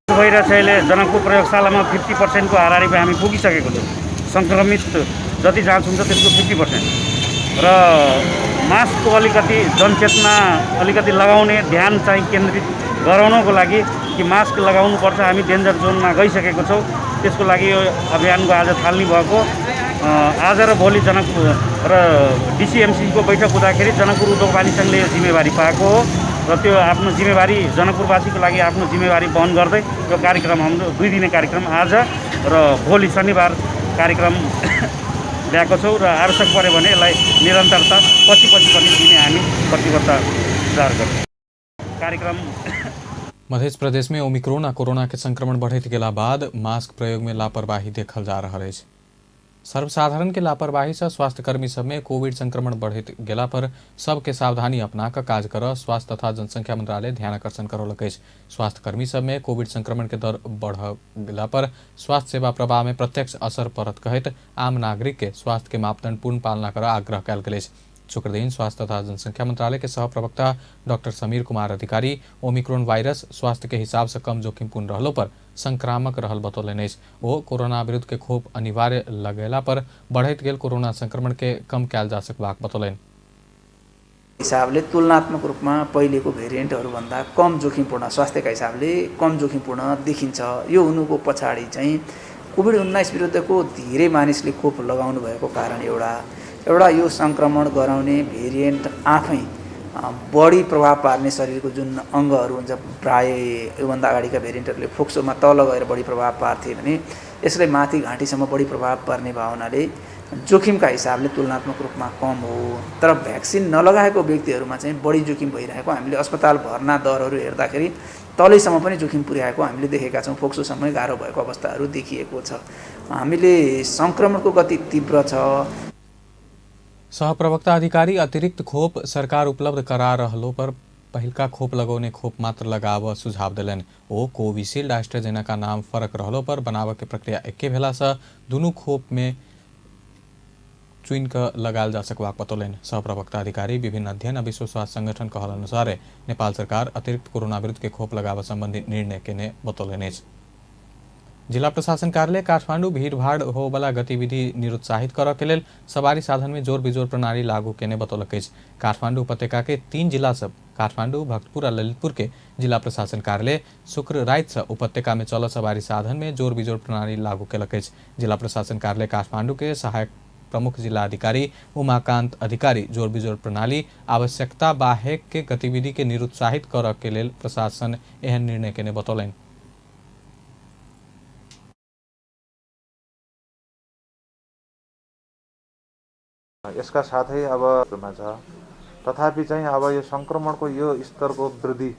M: भइरहेछ अहिले जनकपुर प्रयोगशालामा 50% को हाराहारीमा हामी पुगिसकेको छौँ। सङ्क्रमित जति जाँच हुन्छ त्यसको 50% र मास्कको अलिकति जनचेतना अलिकति लगाउने ध्यान चाहिँ केन्द्रित गराउनको लागि कि मास्क लगाउनुपर्छ, हामी डेन्जर जोनमा गइसकेको छौँ, त्यसको लागि यो अभियानको आज थालनी भएको। आज र भोलि जनकपुर र डिसिएमसीको बैठक हुँदाखेरि जनकपुर उद्योग वाणिज्य सङ्घले यो जिम्मेवारी पाएको हो र त्यो आफ्नो जिम्मेवारी जनकपुरवासीको लागि आफ्नो जिम्मेवारी वहन गर्दै यो कार्यक्रम हाम्रो 2 दिने कार्यक्रम आज र भोलि शनिबार कार्यक्रम ल्याएको छौँ र आवश्यक पऱ्यो भने यसलाई निरन्तरता पछि पछि पनि दिने हामी प्रतिबद्धता जाहेर गर्छौँ। कार्यक्रम
A: मध्य प्रदेश में ओमिक्रोन आ कोरोना के संक्रमण बढ़ैत गेला बाद मास्क प्रयोग में लापरवाही देखल जा रहल अछि। सर्वसाधारण के लापरवाही से स्वास्थ्यकर्मी सब में कोविड संक्रमण बढ़ैत गेला पर सबके सावधानी अपना कऽ काज करऽ स्वास्थ्य तथा जनसंख्या मंत्रालय ध्यान आकर्षण करौलक अछि। स्वास्थ्यकर्मी सब में कोविड संक्रमण के दर बढ़ गेला पर स्वास्थ्य सेवा प्रवाह में प्रत्यक्ष असर पड़त कहैत आम नागरिक के स्वास्थ्य के मापदंड पूर्ण पालना करऽ आग्रह कयल गेल अछि। शुक्रदिन स्वास्थ्य तथा जनसंख्या मंत्रालय के सह प्रवक्ता डॉक्टर समीर कुमार अधिकारी ओमिक्रोन वायरस स्वास्थ्य के हिसाब से कम जोखिमपूर्ण रहलो पर संक्रामक रहल बतौलनि अछि। ओ कोरोना विरुद्ध के खोप अनिवार्य लगेला पर बढ़ैत गेल कोरोना संक्रमण के कम कयल जा सकबाक बतौलनि।
N: हिसाबले तुलनात्मक रूपमा पहिलेको भेरिएन्टहरूभन्दा कम जोखिमपूर्ण, स्वास्थ्यका हिसाबले कम जोखिमपूर्ण देखिन्छ। यो हुनुको पछाडि चाहिँ कोभिड-19 विरुद्धको धेरै मानिसले खोप लगाउनु भएको कारण एउटा यो सङ्क्रमण गराउने भेरिएन्ट आफै बढी प्रभाव पार्ने शरीरको जुन अङ्गहरू हुन्छ, प्राय योभन्दा अगाडिका भेरिएन्टहरूले फोक्सोमा तल गएर बढी प्रभाव पार्थे भने यसले माथि घाँटीसम्म बढी प्रभाव पर्ने भावनाले जोखिमका हिसाबले तुलनात्मक रूपमा कम हो। तर भ्याक्सिन नलगाएको व्यक्तिहरूमा चाहिँ बढी जोखिम भइरहेको हामीले अस्पताल भर्ना दरहरू हेर्दाखेरि तलैसम्म पनि जोखिम पुर्याएको हामीले देखेका छौँ। फोक्सोसम्मै गाह्रो भएको अवस्थाहरू देखिएको छ। हामीले सङ्क्रमणको गति तीव्र छ।
A: सहप्रवक्ता अधिकारी अतिरिक्त खोप सरकार उपलब्ध करा रहलो पर पहिलका खोप लगौने खोप मात्र लगाव सुझाव देलनि। ओ कोविशील्ड एस्ट्राजेनेका नाम फरक रहलो पर बनाव के प्रक्रिया एके भेला से दुनू खोप में चुनि कऽ लगायल जा सकबाक बतौलनि। सहप्रवक्ता अधिकारी विभिन्न अध्ययन आ विश्व स्वास्थ्य संगठन कहल अनुसार नेपाल सरकार अतिरिक्त कोरोना विरुद्ध के खोप लगाव संबंधी निर्णय केने बतौलनि अछि। जिला प्रशासन कार्यालय काठमाडौँ भीड़भाड़ होवला गतिविधि निरुत्साहित करऽ के लेल सवारी साधन में जोर बिजोर प्रणाली लागू केने बतौलक अछि। काठमाडौँ उपत्यका के 3 जिला सब काठमाडौँ, भक्तपुर आ ललितपुर के जिला प्रशासन कार्यालय शुक्र राति से उपत्यका में चलल सवारी साधन में जोर बिजोर प्रणाली लागू केलक अछि। जिला प्रशासन कार्यालय काठमाडौँ के सहायक प्रमुख जिलाधिकारी उमाकांत अधिकारी जोर बिजोर प्रणाली आवश्यकता बाहेक के गतिविधि के निरुत्साहित करऽ के लेल प्रशासन एहन निर्णय केने बतौलनि।
O: यसका साथै अब छ तथापि चाहिँ अब यो सङ्क्रमणको यो स्तरको वृद्धि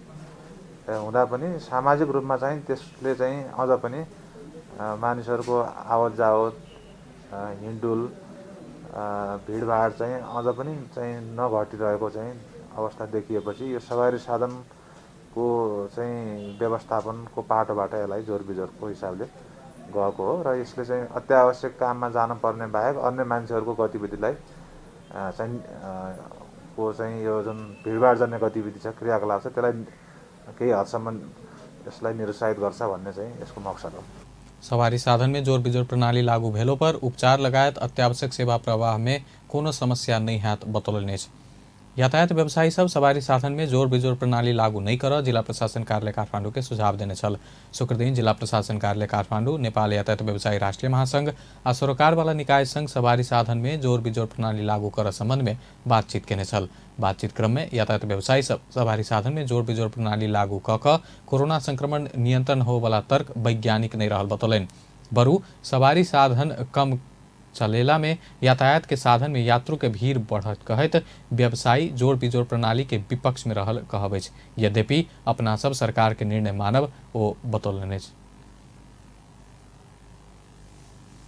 O: हुँदा पनि सामाजिक रूपमा चाहिँ त्यसले चाहिँ अझ पनि मानिसहरूको आवत जावत, हिँडडुल, भिडभाड चाहिँ अझ पनि चाहिँ नघटिरहेको चाहिँ अवस्था देखिएपछि यो सवारी साधनको चाहिँ व्यवस्थापनको पाटोबाट यसलाई जोरबिजोरको हिसाबले गएको हो र यसले चाहिँ अत्यावश्यक काममा जानुपर्ने बाहेक अन्य मान्छेहरूको गतिविधिलाई चाहिँ को चाहिँ यो जुन भिडभाडजन्य गतिविधि छ, क्रियाकलाप छ, त्यसलाई केही हदसम्म यसलाई निरुत्साहित गर्छ भन्ने चाहिँ यसको मकसद हो।
A: सवारी साधन में जोर बिजोर प्रणाली लागू भेलो पर उपचार लगायत अत्यावश्यक सेवा प्रवाह में कोनो समस्या नहीं हैत बतौलनि अछि। यातायात व्यवसायी सब सवारी साधन में जोर बिजोर प्रणाली लागू नहीं कर जिला प्रशासन कार्यालय काठमाडौँ के सुझाव देने छल। शुक्रदिन जिला प्रशासन कार्यालय काठमाडौँ नेपाल यातायात व्यवसायी राष्ट्रिय महासंघ आ सरोकारवाला निकाय संघ सवारी साधन में जोर बिजोर प्रणाली लागू कर संबंध में बातचीत केने छल। बातचीत क्रम में यातायात व्यवसायी सब सवारी साधन में जोर बिजोर प्रणाली लागू क कोरोना संक्रमण नियंत्रण होवला तर्क वैज्ञानिक नहीं रहल बतौलनि। बरु सवारी साधन कम चलेला में यातायात के साधन में यात्रु के भीड़ बढ़त कहैत व्यवसायी जोड़ बिजोड़ प्रणाली के विपक्ष में रहल कहब अछि। यद्यपि अपना सब सरकार के निर्णय मानब ओ बतौलनि अछि।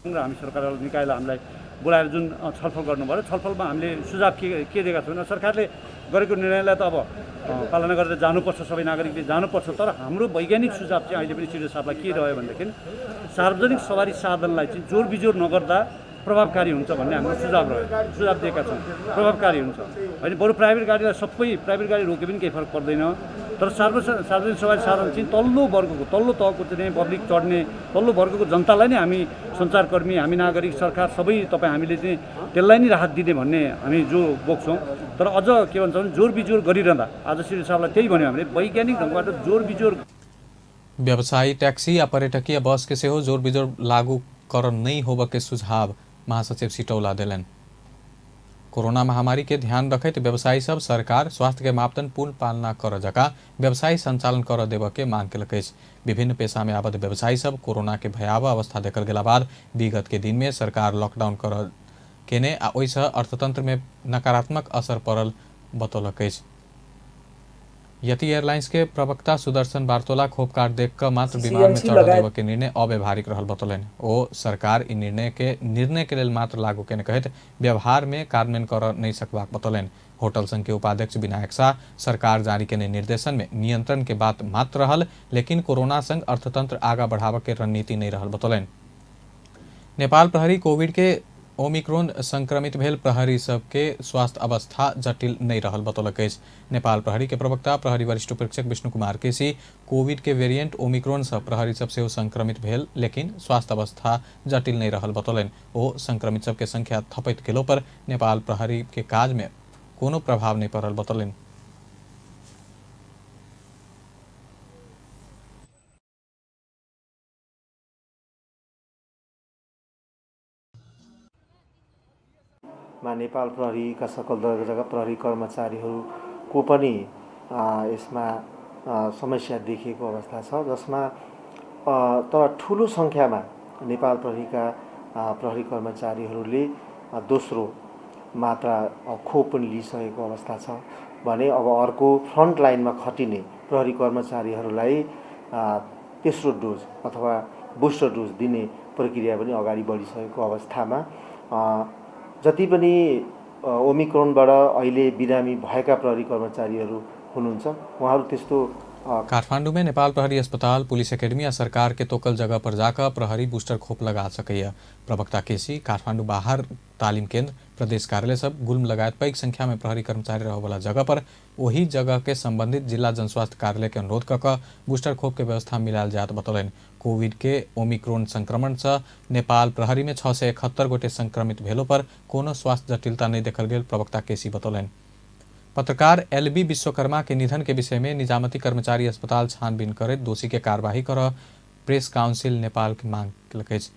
M: र हामी सरकार निकायलाई हामीलाई बोलाएर जुन छलफल गर्नुभयो, छलफलमा हामीले सुझाव के दिएका छौँ भने सरकारले गरेको निर्णयलाई त अब पालना गरेर जानुपर्छ, सबै नागरिकले जानुपर्छ। तर हाम्रो वैज्ञानिक सुझाव चाहिँ अहिले पनि सिडिओ साहबलाई के रह्यो भनेदेखि सार्वजनिक सवारी साधनलाई चाहिँ जोर बिजोर नगर्दा प्रभावकारी हुन्छ भन्ने हाम्रो सुझाव रह्यो, सुझाव दिएका छौँ। प्रभावकारी हुन्छ होइन, बरु प्राइभेट गाडीलाई सबै प्राइभेट गाडी रोके पनि केही फरक पर्दैन, तर सार्वजनिक सवारी साधन चाहिँ तल्लो वर्गको, तल्लो तहको चाहिँ पब्लिक चढ्ने तल्लो वर्गको जनतालाई नै हामी सञ्चारकर्मी, हामी नागरिक, सरकार सबै तपाईँ हामीले चाहिँ त्यसलाई नै राहत दिने भन्ने हामी जो बोक्छौँ। तर अझ के भन्छ भने जोर बिजोर गरिरहँदा आज श्री साहबलाई त्यही भन्यो हामीले, वैज्ञानिक ढङ्गबाट जोर बिजोर
A: व्यवसायी टैक्सी या पर्यटकीय बस के सेहो जोर बिजोर लागू कर नहीं होबऽ के सुझाव महासचिव सिटौला देलनि। कोरोना महामारी के ध्यान रखैत व्यवसायी सब सरकार स्वास्थ्य के मापदंड पूर्ण पालना कर जका व्यवसाय संचालन कर देबऽ के मांग केलक अछि। विभिन्न पेशा में आबद्ध व्यवसायी सब कोरोना के भयावह अवस्था देखल गेला बाद विगत के दिन में सरकार लॉकडाउन कर केने आ ओहिसँ अर्थतंत्र में नकारात्मक असर पड़ल बतौलक अछि। यति एयरलाइंस के प्रवक्ता सुदर्शन बार्तोला खोप कार्ड देख कऽ मात्र विमान में चढ़ देबऽ के निर्णय अव्यवहारिक रहल बतौलनि। ओ सरकार ई निर्णय के लेल मात्र लागू केने कहैत व्यवहार में कार्यान्वयन कर नहीं सकबाक बतौलनि। होटल संघ के उपाध्यक्ष विनायक शाह सरकार जारी केने निर्देशन में नियंत्रण के बात मात्र रहल, लेकिन कोरोना संग अर्थतंत्र आगा बढ़ाबऽ के रणनीति नहीं रहल बतौलनि। नेपाल प्रहरी कोविड के ओमिक्रोन संक्रमित भेल प्रहरी सबके स्वास्थ्य अवस्था जटिल नहीं रहल बतौलक अछि। नेपाल प्रहरी के प्रवक्ता प्रहरी वरिष्ठ उपरीक्षक विष्णु कुमार केसी कोविड के वेरिएंट ओमिक्रोन से प्रहरी सब सेहो संक्रमित भेल, लेकिन स्वास्थ्य अवस्था जटिल नहीं रहल बतौलनि। ओ संक्रमित सबके संख्या थपैत गेलो पर नेपाल प्रहरी के काज में कोनो प्रभाव नहीं पड़ल बतौलनि।
P: मा नेपाल प्रहरीका सकल दर्जाका प्रहरी कर्मचारीहरूको पनि यसमा समस्या देखिएको अवस्था छ, जसमा तर ठुलो सङ्ख्यामा नेपाल प्रहरीका प्रहरी कर्मचारीहरूले दोस्रो मात्रा खोप पनि लिइसकेको अवस्था छ भने अब अर्को फ्रन्ट लाइनमा खटिने प्रहरी कर्मचारीहरूलाई तेस्रो डोज अथवा बुस्टर डोज दिने प्रक्रिया पनि अगाडि बढिसकेको अवस्थामा जति पनि ओमिक्रोनबाट अहिले बिरामी भएका प्रहरी कर्मचारीहरू हुनुहुन्छ उहाँहरू त्यस्तो।
A: काठमांडू में नेपाल प्रहरी अस्पताल, पुलिस एकेडमी आ सरकार के तोकल जगह पर जाकर प्रहरी बूस्टर खोप लगा सकैया। प्रवक्ता केसी काठमांडू बाहर तालीम केंद्र, प्रदेश कार्यालय सब गुल्म लगायत पैघ संख्या में प्रहरी कर्मचारी रह वाला जगह पर वही जगह के संबंधित जिला जनस्वास्थ्य कार्यालय के अनुरोध कऽ बूस्टर खोप के व्यवस्था मिलायल जायत बतौलनि। कोविड के ओमिक्रोन संक्रमण से नेपाल प्रहरी में 671 गोटे संक्रमित भेलो पर कोनो स्वास्थ्य जटिलता नहीं देखल गेल प्रवक्ता केसी बतौलनि। पत्रकार एलबी विश्वकर्मा के निधन के विषय में निजामती कर्मचारी अस्पताल छानबीन करैत दोषी के कार्यवाही कर प्रेस काउंसिल नेपाल के मांग केलक अछि।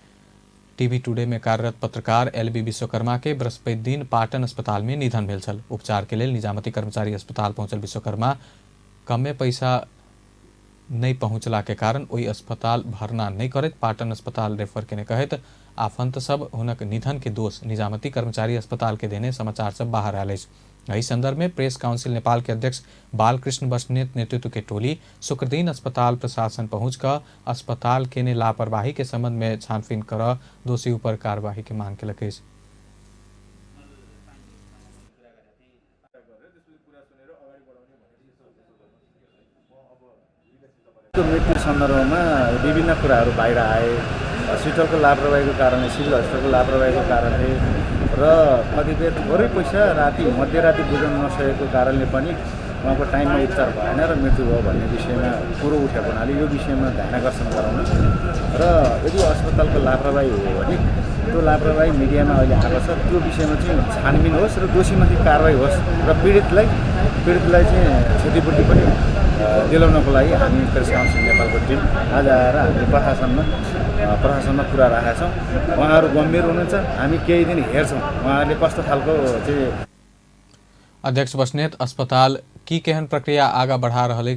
A: टीवी टुडे में कार्यरत पत्रकार एलबी विश्वकर्मा के बृहस्पति दिन पाटन अस्पताल में निधन भेल छल। उपचार के लेल निजामती कर्मचारी अस्पताल पहुंचल विश्वकर्मा कमे पैसा नहीं पहुंचला के कारण ओहि अस्पताल भर्ना नहीं करैत पाटन अस्पताल रेफर केने कहैत आफंत सब हुनक निधन के दोष निजामती कर्मचारी अस्पताल के देने समाचार सब बाहर आयल अछि। एहि संदर्भ में प्रेस काउंसिल नेपाल के अध्यक्ष बालकृष्ण बस्नेत नेतृत्व के टोली शुक्रदिन अस्पताल प्रशासन पहुंच कऽ अस्पताल केने लापरवाही के संबंध में छानबीन कर दोषी ऊपर कार्यवाही के मांग केलक अछि।
O: मृत्यु सन्दर्भमा विभिन्न कुराहरू बाहिर आए। हस्पिटलको लापरवाहीको कारणले, सिभिल हस्पिटलको लापरवाहीको कारणले र कतिपय थोरै पैसा राति मध्यराति बुझाउन नसकेको कारणले पनि उहाँको टाइममा उपचार भएन र मृत्यु भयो भन्ने विषयमा कुरो उठेको हुनाले यो विषयमा ध्यानाकर्षण गराउन र यदि अस्पतालको लापरवाही हो भने त्यो लापरवाही मिडियामा अहिले आएको छ, त्यो विषयमा चाहिँ छानबिन होस् र दोषीमाथि कारवाही होस् र पीडितलाई चाहिँ क्षतिपूर्ति पनि दिलाउनको लागि हामी प्रेस काउन्सिल नेपालको टिम आज आएर हामीले प्रशासनमा कुरा राखेका छौँ। उहाँहरू गम्भीर हुनुहुन्छ, हामी केही दिन हेर्छौँ उहाँहरूले कस्तो खालको चाहिँ।
A: अध्यक्ष बस्नेत अस्पताल की केहन प्रक्रिया आगा बढ़ा रहल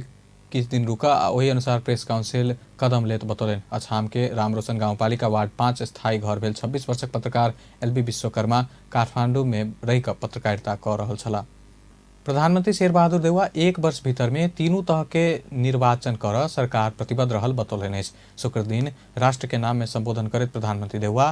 A: किछु दिन रुका आ ओहि अनुसार प्रेस काउंसिल कदम लेत बतौलनि। अछाम के रामरोशन गाउँपालिका वार्ड 5 स्थायी घर भेल 26 वर्षक पत्रकार एलबी विश्वकर्मा काठमांडू में रहि कऽ पत्रकारिता कऽ रहल छलाह। प्रधानमंत्री शेरबहादुर देउवा एक वर्ष भीतर में तीनू तह के निर्वाचन कर सरकार प्रतिबद्ध रहल बतौलनि अछि। शुक्रदिन राष्ट्र के नाम में संबोधन करैत प्रधानमंत्री देउवा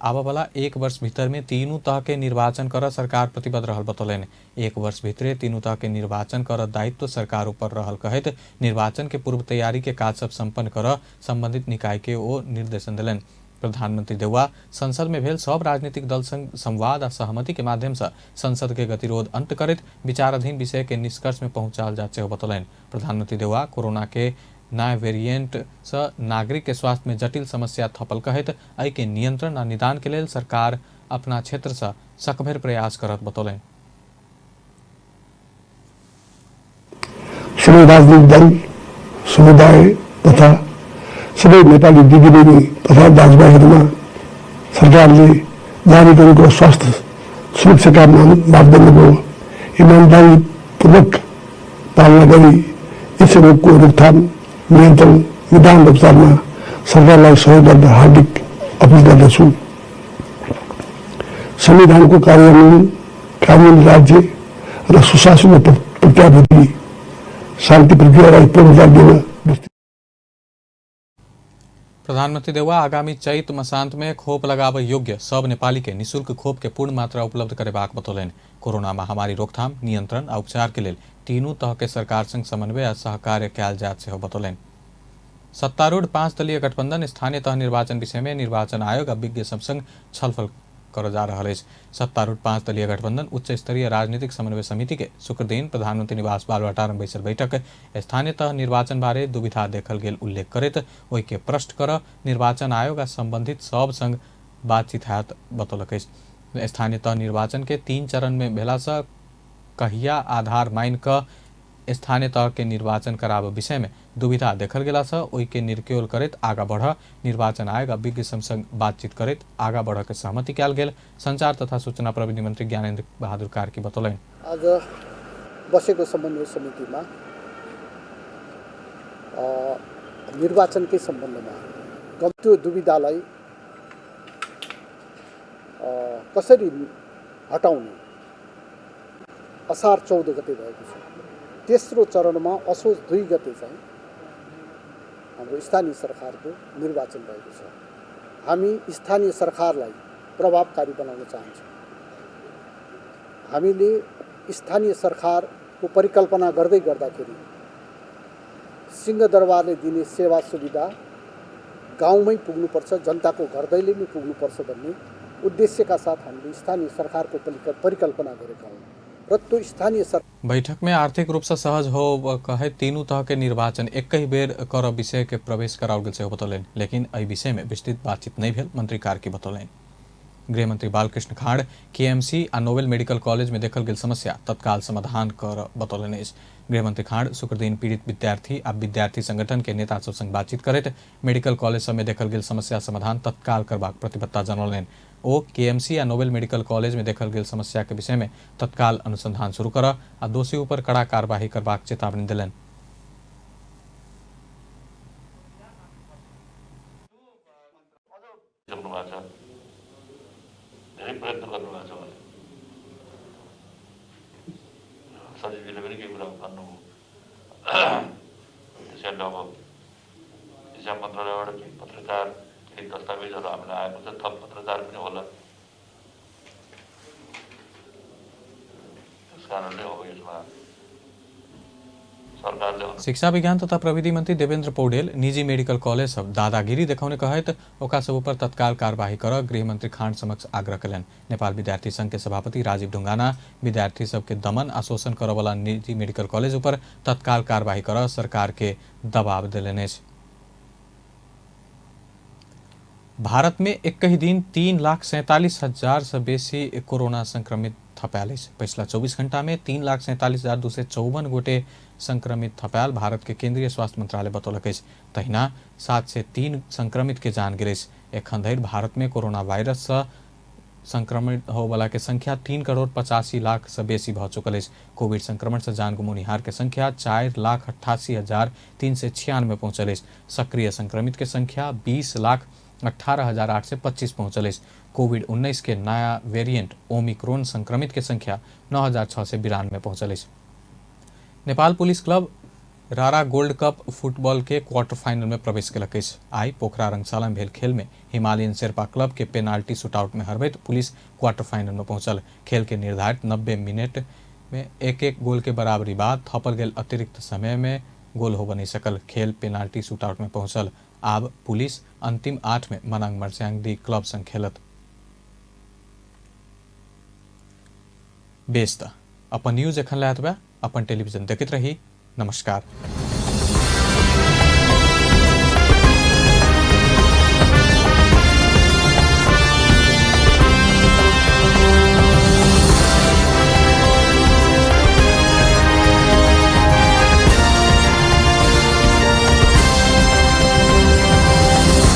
A: आबऽवला 1 वर्ष भीतर में तीनू तह के निर्वाचन कर सरकार प्रतिबद्ध रहल बतौलनि। 1 वर्ष भीतरे तीनू तह के निर्वाचन कर दायित्व सरकार ऊपर रहल कहैत निर्वाचन के पूर्व तैयारी के काज सब संपन्न कर संबंधित निकाय के ओ निर्देशन देलनि। प्रधानमंत्री देउवा संसद में भेल सब राजनीतिक दल संग संवाद आ सहमति के माध्यम से संसद के गतिरोध अंत करैत विचाराधीन विषय के निष्कर्ष में पहुंचाल जात सेहो बतौलनि। प्रधानमंत्री देउवा कोरोना के नया वेरिएंट से नागरिक के स्वास्थ्य में जटिल समस्या थपल कहैत एहि के नियंत्रण आ निदान के लेल सरकार अपना क्षेत्र से सकभरि प्रयास करत बतौलनि।
Q: सबै राजनीतिक दल, समुदाय तथा सबै नेपाली दिदीबहिनी तथा दाजुभाइहरूमा सरकारले जारी गरेको स्वास्थ्य सुरक्षाका मापदण्डको इमान्दारीपूर्वक पालना गरी यस रोगको रोकथाम, नियन्त्रण, निदान र उपचारमा सरकारलाई सहयोग गर्न हार्दिक अपिल गर्दछु। संविधानको कार्यान्वयन, कानुन राज्य र सुशासनको प्रत्याभूति, शान्ति प्रक्रियालाई प्रमुखता दिन।
A: प्रधानमंत्री देउवा आगामी चैत मसांत में खोप लगाबय योग्य सब नेपाली के निःशुल्क खोप के पूर्ण मात्रा उपलब्ध करेबाक बतौलनि। कोरोना महामारी रोकथाम, नियंत्रण आ उपचार के लेल तीनू तह के सरकार संग समन्वय आ सहकार्य कयल जायत सेहो बतौलनि। सत्तारूढ़ 5 दलीय गठबंधन स्थानीय तह निर्वाचन विषय में निर्वाचन आयोग आ विज्ञ सब संग छलफल कर जा रहल अछि। सत्तारूढ़ 5 दलीय गठबंधन उच्च स्तरीय राजनीतिक समन्वय समिति के शुक्रदिन प्रधानमंत्री निवास बालुवाटार में बैसल बैठक स्थानीय तह निर्वाचन बारे दुविधा देखल गेल उल्लेख करैत ओहि के प्रश्न कर निर्वाचन आयोग आ संबंधित सब संग बातचीत हैत बतौलक अछि। स्थानीय तह निर्वाचन के 3 चरण में भेला से कहिया आधार मान क स्थानीय तह के निर्वाचन कराबऽ विषय में दुविधा देखल गेला से ओहि के निर्क्योल करैत आगा बढ़ निर्वाचन आयोग आ विज्ञ संग बातचीत करैत आगा बढ़ के सहमति कयल गेल संचार तथा सूचना प्रविधि मंत्री ज्ञानेन्द्र बहादुर कार्की बतौलनि।
R: आज बसेको समन्वय समितिमा निर्वाचनकै सम्बन्धमा त्यो दुविधालाई कसरी हटाउने असार 14 गते भएको छ। तेस्रो चरणमा असोज 2 गते चाहिँ हाम्रो स्थानीय सरकारको निर्वाचन भएको छ। हामी स्थानीय सरकारलाई प्रभावकारी बनाउन चाहन्छौँ। हामीले स्थानीय सरकारको परिकल्पना गर्दै गर्दाखेरि सिंहदरबारले दिने सेवा सुविधा गाउँमै पुग्नुपर्छ, जनताको घर दैलोमै पुग्नुपर्छ भन्ने उद्देश्यका साथ हामीले स्थानीय सरकारको परिकल्पना गरेका हौँ र त्यो स्थानीय सरकार।
A: बैठक में आर्थिक रूप से सहज हो कहे तीनू तह के निर्वाचन एक ही बेर कर विषय के प्रवेश कराओल गेल सेहो बतौलनि, लेकिन एहि विषय में विस्तृत बातचीत नहीं भेल मंत्री कार्की बतौलनि। गृहमंत्री बालकृष्ण खाड़ केएमसी आ नोबेल मेडिकल कॉलेज में देखल गेल समस्या तत्काल समाधान कर बतौलनि अछि। गृहमंत्री खाड़ शुक्रदिन पीड़ित विद्यार्थी आ विद्यार्थी संगठन के नेता सब संग बातचीत करैत मेडिकल कॉलेज सब में देखल गेल समस्या समाधान तत्काल करबाक प्रतिबद्धता जनौलनि। ओ केएमसी आ नोबेल मेडिकल कॉलेज में देखल गेल समस्या के विषय में तत्काल अनुसंधान शुरू कर आ दोषी ऊपर कड़ा कार्यवाही करबाक चेतावनी देलनि।
S: धेरै प्रयत्न गर्नुभएको छ उहाँले, सचिवजीले पनि केही कुरा भन्नुभयो। त्यसैले अब शिक्षा मन्त्रालयबाट केही पत्रचार, केही दस्तावेजहरू हामीलाई आएको छ, थप पत्रचार पनि होला। त्यस कारणले अब यसमा
A: शिक्षा विज्ञान तथा प्रविधि मंत्री देवेंद्र पौडेल निजी मेडिकल कॉलेज सब दादागिरी देखौने कहैत ओका सब ऊपर तत्काल कार्यवाही कर गृहमंत्री खांड समक्ष आग्रह कयलनि। नेपाल विद्यार्थी संघ के सभापति राजीव ढुंगाना विद्यार्थी सबके दमन आ शोषण करऽवला निजी मेडिकल कॉलेज ऊपर तत्काल कार्यवाही कर सरकार के दबाव देलनि अछि। भारत में एक ही दिन 3,47,000 से बेसी कोरोना संक्रमित थपायल अछि। पिछला 24 घंटा में 3,47,254 गोटे संक्रमित थपायल भारत के केंद्रीय स्वास्थ्य मंत्रालय बतौलक अछि। तहिना 703 संक्रमित के जान गेल अछि। एखन धरि भारत में कोरोना वायरस से संक्रमित होवला के संख्या 3,85,00,000 से बेसी भ चुकल अछि। कोविड संक्रमण से जान गुमौनिहार के संख्या 4,88,396 पहुंचल अछि। सक्रिय संक्रमित के संख्या 20,18,825 पहुंचल अछि। कोविड-19 के नया वेरिएंट ओमिक्रोन संक्रमित के संख्या 9,692 पहुंचल अछि। नेपाल पुलिस क्लब रारा गोल्ड कप फुटबॉल के क्वार्टर फाइनल में प्रवेश केलक अछि। आइ पोखरा रंगशाला में भेल खेल में हिमालयन शेर्पा क्लब के पेनाल्टी शूटआउट में हरबैत पुलिस क्वार्टर फाइनल में पहुंचल। खेल के निर्धारित 90 मिनट में 1-1 गोल के बराबरी बाद थपल गेल अतिरिक्त समय में गोल होबऽ नहीं सकल। खेल पेनाल्टी शूटआउट में पहुंचल। आब पुलिस अंतिम 8 में मनांग मर्स्यांगदी क्लब संग खेलत। बेस त अपन न्यूज एखन लए एतबे। अपन टेलीविजन देखैत रही। नमस्कार।